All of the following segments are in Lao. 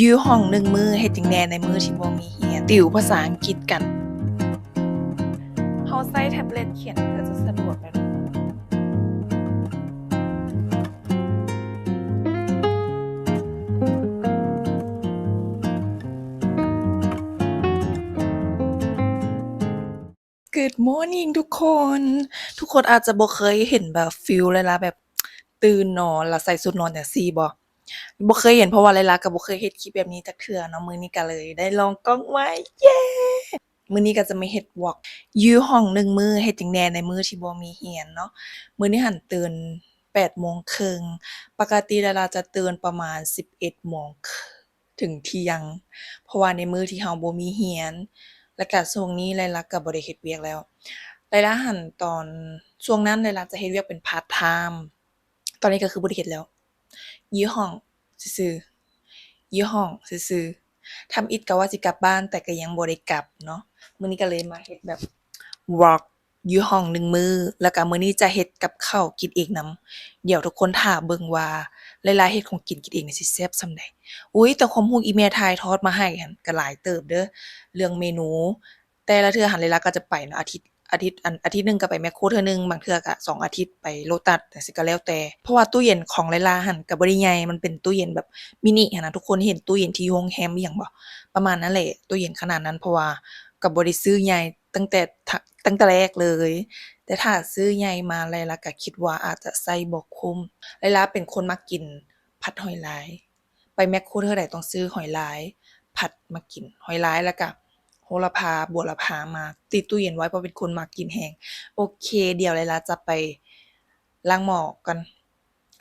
ຢູ່ຫ້ອງໜຶ່ງມື້ເຮັດຫຍັງແດ່ໃນມື້ທີ່ບໍ່ມີຮຽນ? ຕິວພາສາອັງກິດກັນ. ເຮົາໃຊ້ແທັບເລັດຂຽນກໍຈະສະດວກແລ້ວ. Good morning ທຸກຄົນ. ທຸກຄົນອາດຈະບໍ່ເຄີຍເຫັນແບບຟີລໄລລາແບບຕື່ນນອນແລ້ວໃສ່ຊຸດນອນຈັ່ງຊີ້ບໍ່? ບໍ່ເຄີຍເຫັນ ເພາະວ່າໄລລາກໍບໍ່ເຄີຍເຮັດຄລິບແບບນີ້ຈັກເທື່ອເນາະ. ມື້ນີ້ກໍເລີຍໄດ້ລອງກ້ອງໃໝ່ ເຢ້! ມື້ນີ້ກໍຈະມາເຮັດວລັອກຢູ່ຫ້ອງໜຶ່ງມື້ເຮັດຫຍັງແດ່ໃນມື້ທີ່ບໍ່ມີຮຽນເນາະ. ມື້ນີ້ຫັ້ນຕື່ນແປດໂມງເຄິ່ງ, ປົກກະຕິໄລລາຈະຕື່ນປະມານສິບເອັດໂມງເຄິ່ງ ເຖິງທ່ຽງ ເພາະວ່າໃນມື້ທີ່ເຮົາບໍ່ມີຮຽນ ແລ້ວກະຊ່ວງນີ້ໄລລາກະບໍ່ໄດ້ເຮັດວຽກແລ້ວ. ໄລລາຫັ້ນຕອນ ຊ່ວງນັ້ນໄລລາຈະເຮັດວຽກເປັນພາດທາມ ຕອນນີ້ກະຄືບໍ່ໄດ້ເຮັດແລ້ວ ຢູ່ຫ້ອງຊື່ໆ ຢູ່ຫ້ອງຊື່ໆ. ທຳອິດກະວ່າຊິກັບບ້ານ ແຕ່ກະຍັງບໍ່ໄດ້ກັບເນາະ. ມື້ນີ້ກະເລີຍມາເຮັດແບບວລັອກ ຢູ່ຫ້ອງໜຶ່ງມື້ ແລ້ວກະມື້ນີ້ຈະເຮັດກັບເຂົ້າກິນເອງນຳ. ດຽວທຸກຄົນຖ້າເບິ່ງວ່າໄລລາເຮັດຂອງກິນກິນເອງນີ້ຊິແຊບສ່ຳໃດ. ອຸ້ຍ ແຕ່ຄວາມຮູ້ອີ່ແມ່ຖ່າຍທອດມາໃຫ້ຫັ້ນກະຫຼາຍເຕີບເດີ້ ເລື່ອງເມນູ. ແຕ່ລະເທື່ອຫັ້ນໄລລາກໍຈະໄປເນາະ ອາທິດ ອາທິດ ອັນ ອາທິດໜຶ່ງກໍໄປແມັກໂຄເທື່ອໜຶ່ງ ບາງເທື່ອກໍສອງອາທິດໄປໂລຕັສຈັ່ງຊີ້ກໍແລ້ວແຕ່. ເພາະວ່າຕູ້ເຢັນຂອງໄລລາຫັ້ນກໍບໍ່ໄດ້ໃຫຍ່ ມັນເປັນຕູ້ເຢັນແບບມິນິຫັ້ນນະ ທຸກຄົນເຫັນຕູ້ເຢັນທີ່ໂຮງແຮມອີ່ຫຍັງບໍ່ ປະມານນັ້ນແຫຼະ ຕູ້ເຢັນຂະໜາດນັ້ນ. ເພາະວ່າກໍບໍ່ໄດ້ຊື້ໃຫຍ່ ຕັ້ງແຕ່ ຕັ້ງແຕ່ແລກເລີຍ. ແຕ່ຖ້າຊື້ໃຫຍ່ມາ ໄລລາກະຄິດວ່າອາດຈະໃຊ້ບໍ່ຄຸ້ມ. ໄລລາເປັນຄົນມັກກິນຜັດຫອຍລາຍ ໄປແມັກໂຄເທື່ອໃດຕ້ອງຊື້ຫອຍລາຍຜັດມາກິນ. ຫອຍລາຍ ແລ້ວກະໂຫລະພາ ບົວລະພາມາຕິດຕູ້ເຢັນໄວ້ ເພາະເປັນຄົນມັກກິນແຮງ. ໂອເຄ ດຽວໄລລາຈະໄປລ້າງໝໍ້ກ່ອນ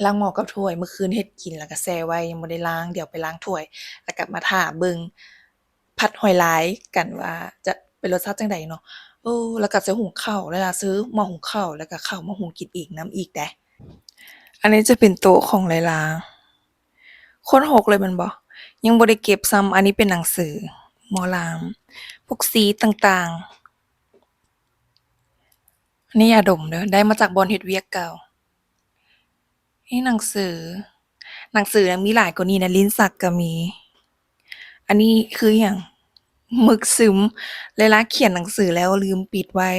ລ້າງໝໍ້ກັບຖ້ວຍ. ມື້ຄືນເຮັດກິນແລ້ວກະແຊ່ໄວ້ ຍັງບໍ່ໄດ້ລ້າງ. ດຽວໄປລ້າງຖ້ວຍ ແລ້ວກະມາຖ້າເບິ່ງ ຜັດຫອຍລາຍກັນວ່າຈະເປັນລົດຊາດຈັ່ງໃດເນາະ. ເອີ ແລ້ວກໍຈະຫຸງເຂົ້າ ແລ້ວລະຊື້ໝໍ້ຫຸງເຂົ້າ ແລ້ວກໍເຂົ້າມາຫຸງກິນອີກນຳອີກແດ່. ອັນນີ້ຈະເປັນໂຕະຂອງໄລລາ ໂຄດຮົກເລີຍແມ່ນບໍ່? ຍັງບໍ່ໄດ້ເກັບຊ້ຳ. ອັນນີ້ເປັນໜັງສື ໝໍລາມ ພວກຊີດຕ່າງໆ. ອັນນີ້ຢາດົມເດີ້ ໄດ້ມາຈາກບ່ອນເຮັດວຽກເກົ່າ. ນີ້ໜັງສື ໜັງສືຍັງມີຫຼາຍກວ່ານີ້ນະ ລິ້ນສັກກໍມີ. ອັນນີ້ຄືຫຍັງ? ໝຶກຊຶມ ເວລາຂຽນໜັງສືແລ້ວລືມປິດໄວ້.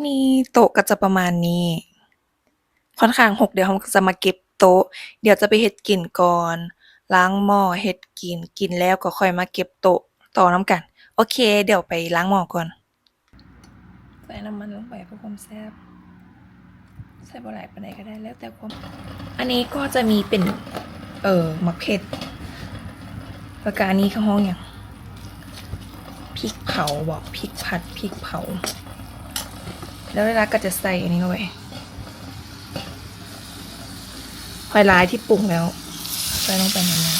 ນີ້ໂຕະກໍຈະປະມານນີ້ ຄ່ອນຂ້າງຮົກ. ດຽວເຮົາກໍຈະມາເກັບໂຕະ ດຽວຈະໄປເຮັດກິນກ່ອນ ລ້າງໝໍ້ ເຮັດກິນ ກິນແລ້ວກໍຄ່ອຍມາເກັບໂຕະຕໍ່ນຳກັນ. ໂອເຄ ດຽວໄປລ້າງໝໍ້ກ່ອນ. ໃສ່ນ້ຳມັນລົງໄປເພື່ອຄວາມແຊບ ໃສ່ບໍ່ຫຼາຍປານໃດກໍໄດ້ ແລ້ວແຕ່ຄວາມ. ອັນນີ້ກໍຈະມີເປັນ ເອີ ໝາກເຜັດ ແລ້ວກະອັນນີ້ເຂົາຮ້ອງຫຍັງ ພິກເຜົາບໍ ພິກຜັດ ພິກເຜົາ. ແລ້ວເວລາກໍຈະໃສ່ອັນນີ້ລົງໄປ ຫອຍລາຍທີ່ປຸງແລ້ວ ໃສ່ລົງໄປໃນນັ້ນ.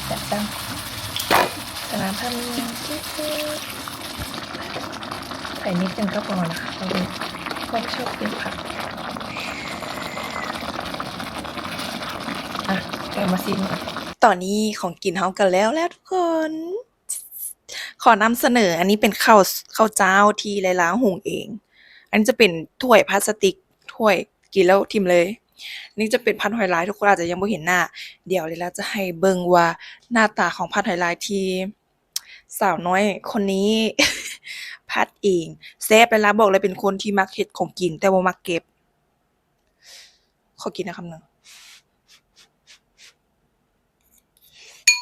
ຈັດຕັ້ງ ສະໜາມພາບມີຫຍັງ ໄປນິດໜຶ່ງກໍພໍລະ ເພາະວ່າພວກຊອບກິນຜັກ. ອ່ະ ເອົາມາຊີມກ່ອນ. ຕອນນີ້ຂອງກິນເຮົາກໍແລ້ວແລ້ວທຸກຄົນ. ຂໍນຳສະເໜີ ອັນນີ້ເປັນເຂົ້າ ເຂົ້າຈ້າວທີ່ໄລລາຫຸງເອງ. ອັນນີ້ຈະເປັນຖ້ວຍພລາສຕິກ ຖ້ວຍກິນແລ້ວຖິ້ມເລີຍ. ອັນນີ້ຈະເປັນຜັດຫອຍລາຍ ທຸກຄົນອາດຈະຍັງບໍ່ເຫັນໜ້າ. ດຽວໄລລາຈະໃຫ້ເບິ່ງວ່າໜ້າຕາຂອງຜັດຫອຍລາຍທີ່ສາວນ້ອຍຄົນນີ້ຜັດເອງແຊບ. ໄລລາບອກເລີຍເປັນຄົນທີ່ມັກເຮັດຂອງກິນ ແຕ່ບໍ່ມັກເກັບ. ຂໍກິນນະຄຳໜຶ່ງ.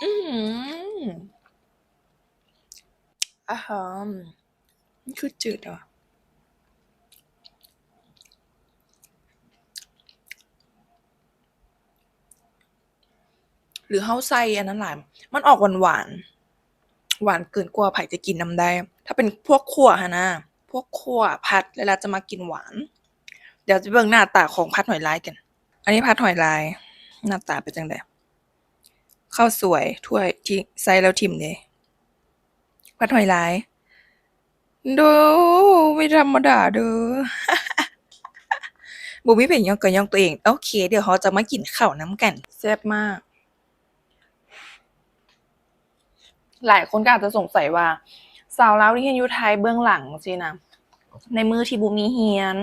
ອືມ ອາຫາ ມັນຄືຈືດຫວາ ຫຼືເຮົາໃສ່ອັນນັ້ນຫຼາຍ ມັນອອກຫວານໆ ຫວານເກີນກວ່າໃຜຈະກິນນຳໄດ້. ຖ້າເປັນພວກຂົ້ວຫັ້ນນະ ພວກຂົ້ວ ຜັດ ແລ້ວລະຈະມັກກິນຫວານ. ດຽວຈະເບິ່ງໜ້າຕາຂອງຜັດຫອຍລາຍກັນ. ອັນນີ້ຜັດຫອຍລາຍ ໜ້າຕາເປັນຈັ່ງໃດ? ເຂົ້າສວຍ ຖ້ວຍທີ່ໃສ່ແລ້ວຖິ້ມເດ້. ຜັດຫອຍລາຍ ໂດ ບໍ່ທຳມະດາເດີ. ບໍ່ມີໃຜຍ້ອງ ກໍຍ້ອງຕົວເອງ. ໂອເຄ ດຽວເຮົາຈະມາກິນເຂົ້ານຳກັນ. ແຊບມາກ. ຫຼາຍຄົນກໍອາດຈະສົງໄສວ່າ ຊາວລາວທີ່ຮຽນຢູ່ໄທເບື້ອງຫຼັງຊີ້ນະ ໃນມື້ທີ່ບໍ່ມີຮຽນ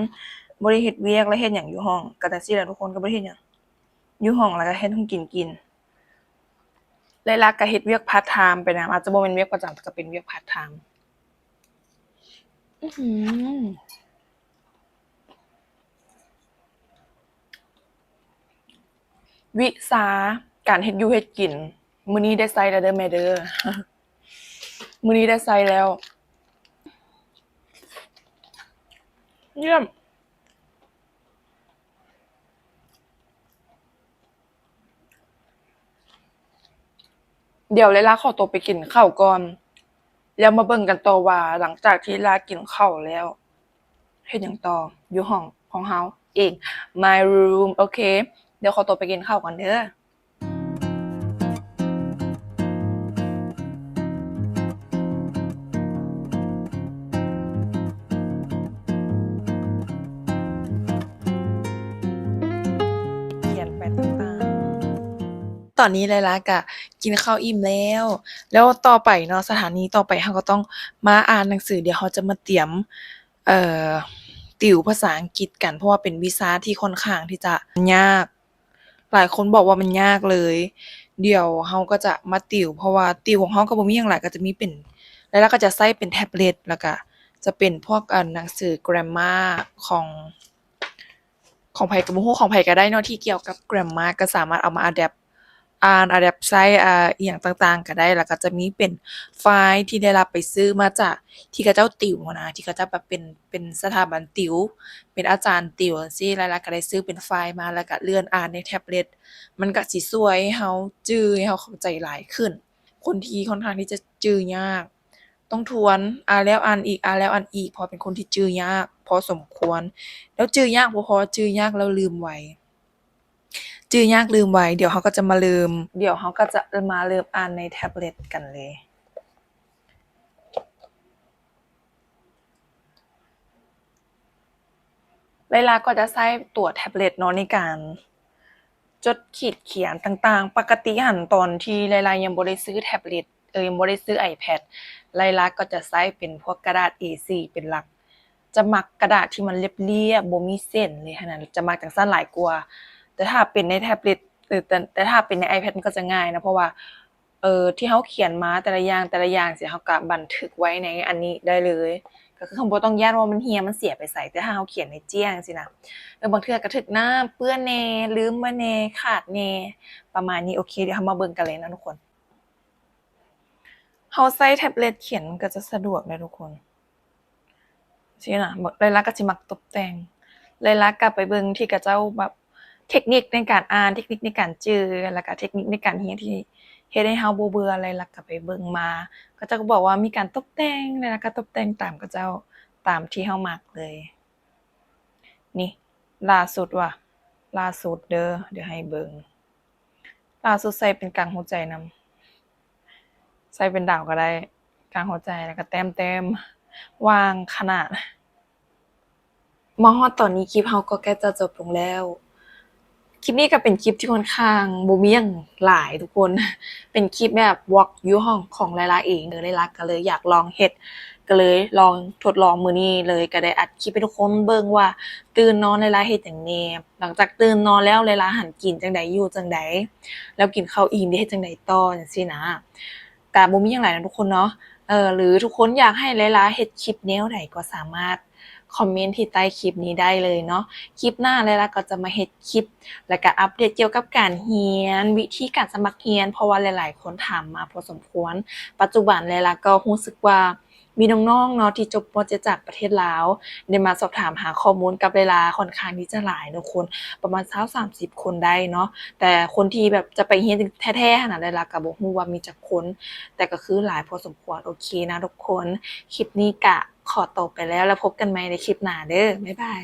ບໍ່ໄດ້ເຮັດວຽກ ແລະ ເຮັດຫຍັງຢູ່ຫ້ອງ ກໍຈັ່ງຊີ້ແຫຼະທຸກຄົນ ກໍບໍ່ໄດ້ເຮັດຫຍັງ ຢູ່ຫ້ອງ ແລ້ວກໍເຮັດຂອງກິນກິນ. ໄລລັກກໍເຮັດວຽກພາດທາມໄປນຳ ອາດຈະບໍ່ແມ່ນວຽກປະຈຳ ແຕ່ກໍເປັນວຽກພາດທາມ. ອືຫື ວິຊາການເຮັດຢູ່ເຮັດກິນ ມື້ນີ້ໄດ້ໃຊ້ແລ້ວເດີແມ່ເດີ ມື້ນີ້ໄດ້ໃຊ້ແລ້ວ. ຢ້ຽມ. ດຽວໄລລັກຂໍຕົວໄປກິນເຂົ້າກ່ອນ ແລ້ວມາເບິ່ງກັນຕໍ່ວ່າ ຫຼັງຈາກທີ່ໄລລັກກິນເຂົ້າແລ້ວ ເຮັດຫຍັງຕໍ່ຢູ່ຫ້ອງຂອງເຮົາເອງ my room. ໂອເຄ ດຽວຂໍຕົວໄປກິນເຂົ້າກ່ອນເດີ. ຂຽນໄປຕ່າງໆ. ຕອນນີ້ໄລລັກກະກິນເຂົ້າອີ່ມແລ້ວ ແລ້ວຕໍ່ໄປເນາະ ສະຖານີຕໍ່ໄປເຮົາກໍຕ້ອງມາອ່ານໜັງສື. ດຽວເຮົາຈະມາຕຽມ ເອີ ຕິວພາສາອັງກິດກັນ ເພາະວ່າເປັນວິຊາທີ່ຂ້ອນຂ້າງທີ່ຈະຍາກ. ຫຼາຍຄົນບອກວ່າມັນຍາກເລີຍ. ດຽວເຮົາກໍຈະມາຕິວ ເພາະວ່າຕິວຂອງເຮົາກໍບໍ່ມີຫຍັງຫຼາຍ ກໍຈະມີເປັນ ແລ້ວເຮົາກໍຈະໃຊ້ເປັນແທັບເລັດ ແລ້ວກໍຈະເປັນພວກ ອັນ ໜັງສື grammar ຂອງ ຂອງໃຜກໍບໍ່ຮູ້ ຂອງໃຜກໍໄດ້ເນາະ ທີ່ກ່ຽວກັບ grammar ກໍສາມາດເອົາມາ adapt ອ່ານ adapt ໃຊ້ ອ່າ ອີ່ຫຍັງຕ່າງໆກໍໄດ້. ແລ້ວກໍຈະມີເປັນໄຟລ໌ທີ່ໄລລັກໄປຊື້ມາຈາກທີ່ເຂົາເຈົ້າຕິວຫັ້ນນະ ທີ່ເຂົາເຈົ້າແບບເປັນ ເປັນສະຖາບັນຕິວ ເປັນອາຈານຕິວຈັ່ງຊີ້. ໄລລັກກໍໄດ້ຊື້ເປັນໄຟລ໌ມາ ແລ້ວກໍເລື່ອນອ່ານໃນແທັບເລັດ ມັນກໍຊິຊ່ວຍໃຫ້ເຮົາຈື່ ໃຫ້ເຮົາເຂົ້າໃຈຫຼາຍຂຶ້ນ. ຄົນທີ່ຂ້ອນຂ້າງທີ່ຈະຈື່ຍາກ ຕ້ອງທວນ ອ່ານແລ້ວອ່ານອີກ ອ່ານແລ້ວອ່ານອີກ ເພາະເປັນຄົນທີ່ຈື່ຍາກພໍສົມຄວນ. ແລ້ວຈື່ຍາກບໍ່ພໍ ຈື່ຍາກແລ້ວລືມໄວ ຈື່ຍາກລືມໄວ. ດຽວເຮົາກໍຈະມາເລີ່ມ ດຽວເຮົາກໍຈະມາເລີ່ມອ່ານໃນແທັບເລັດກັນເລີຍ. ໄລລັກກໍຈະໃຊ້ຕົວແທັບເລັດເນາະ ໃນການຈົດຂີດຂຽນຕ່າງໆ. ປະກະຕິຫັ້ນ ຕອນທີ່ໄລລັກຍັງບໍ່ໄດ້ຊື້ແທັບເລັດ ເອີ ຍັງບໍ່ໄດ້ຊື້ iPad ໄລລັກກໍຈະໃຊ້ເປັນພວກກະດາດ ເອສີ່ ເປັນຫຼັກ. ຈະມັກກະດາດທີ່ມັນລຽບໆ ບໍ່ມີເສັ້ນເລີຍຫັ້ນນະ ຈະມັກຈັ່ງຊັ້ນຫຼາຍກວ່າ. ແຕ່ຖ້າເປັນໃນແທັບເລັດ ເອີ ແຕ່ ແຕ່ຖ້າເປັນໃນ iPad ມັນກໍຈະງ່າຍນະ ເພາະວ່າ ເອີ ທີ່ເຮົາຂຽນມາແຕ່ລະຢ່າງ ແຕ່ລະຢ່າງຊີ້ ເຮົາກໍບັນທຶກໄວ້ໃນອັນນີ້ໄດ້ເລີຍ. ກໍຄືເຮົາບໍ່ຕ້ອງຢ້ານວ່າມັນເຫ່ຍ ມັນເສຍໄປໃສ. ແຕ່ຖ້າເຮົາຂຽນໃນຈ້ຽງຊີ້ນະ ເອີ ບາງເທື່ອກໍຖືກນ້ຳເປື້ອນແດ່ ລືມມາແດ່ ຂາດແດ່ ປະມານນີ້. ໂອເຄ ດຽວເຮົາມາເບິ່ງກັນເລີຍເນາະທຸກຄົນ. ເຮົາໃຊ້ແທັບເລັດຂຽນມັນກໍຈະສະດວກເດ້ທຸກຄົນ. ຊີ້ນະ ໄລລັກກໍຊິມັກຕົບແຕ່ງ ໄລລັກກໍໄປເບິ່ງທີ່ເຂົາເຈົ້າແບບເທັກນິກໃນການອ່ານ ເທັກນິກໃນການຈື່ ແລ້ວກໍເທັກນິກໃນການຮຽນທີ່ເຮັດໃຫ້ເຮົາບໍ່ເບື່ອ. ໄລລັກກໍໄປເບິ່ງມາ ເຂົາເຈົ້າກໍບອກວ່າມີການຕົບແຕ່ງ ໄລລັກກໍຕົບແຕ່ງຕາມເຂົາເຈົ້າ ຕາມທີ່ເຮົາມັກເລີຍ. ນີ້ລ່າສຸດວ່າ ລ່າສຸດເດີ ດຽວໃຫ້ເບິ່ງ. ລ່າສຸດໃສ່ເປັນກາງຫົວໃຈນຳ ໃສ່ເປັນດາວກໍໄດ້ ກາງຫົວໃຈ ແລ້ວກໍແຕ້ມໆ ຫວ່າງຂະໜາດ. ມາຮອດຕອນນີ້ຄລິບເຮົາກໍໃກ້ຈະຈົບລົງແລ້ວ. ຄລິບນີ້ກໍເປັນຄລິບທີ່ຂ້ອນຂ້າງບໍ່ມີຫຍັງຫຼາຍທຸກຄົນ ເປັນຄລິບແບບວລັອກຢູ່ຫ້ອງຂອງໄລລັກເອງ. ເອີ ໄລລັກກໍເລີຍຢາກລອງເຮັດ ກໍເລີຍລອງທົດລອງມື້ນີ້ເລີຍ ກໍໄດ້ອັດຄລິບໃຫ້ທຸກຄົນເບິ່ງວ່າຕື່ນນອນໄລລັກເຮັດຫຍັງແດ່. ຫຼັງຈາກຕື່ນນອນແລ້ວ ໄລລັກຫັ້ນກິນຈັ່ງໃດ ຢູ່ຈັ່ງໃດ ແລ້ວກິນເຂົ້າອີ່ມໄດ້ເຮັດຈັ່ງໃດຕໍ່ ຈັ່ງຊີ້ນະ. ກະບໍ່ມີຫຍັງຫຼາຍນະທຸກຄົນເນາະ ເອີ ຫຼືທຸກຄົນຢາກໃຫ້ໄລລັກເຮັດຄລິບແນວໃດກໍສາມາດຄອມເມັນທີ່ໃຕ້ຄລິບນີ້ໄດ້ເລີຍເນາະ. ຄລິບໜ້າໄລລັກກໍຈະມາເຮັດຄລິບ ແລ້ວກະອັບເດດກ່ຽວກັບການຮຽນ ວິທີການສະໝັກຮຽນ ເພາະວ່າຫຼາຍໆຄົນຖາມມາພໍສົມຄວນ. ປັດຈຸບັນໄລລັກກໍຮູ້ສຶກວ່າ ມີນ້ອງໆເນາະທີ່ຈົບ ມ.ເຈັດ ຈາກປະເທດລາວ ໄດ້ມາສອບຖາມຫາຂໍ້ມູນກັບໄລລັກຂ້ອນຂ້າງທີ່ຈະຫຼາຍເນາະທຸກຄົນ ປະມານຊາວສາມສິບຄົນໄດ້ເນາະ. ແຕ່ຄົນທີ່ແບບຈະໄປຮຽນແທ້ໆຫັ້ນນະ ໄລລັກກໍບໍ່ຮູ້ວ່າມີຈັກຄົນ ແຕ່ກໍຄືຫຼາຍພໍສົມຄວນ. ໂອເຄນະທຸກຄົນ ຄລິບນີ້ກະຂໍຕົວໄປແລ້ວ ແລ້ວພົບກັນໃໝ່ໃນຄລິບໜ້າເດີ ບາຍບາຍ.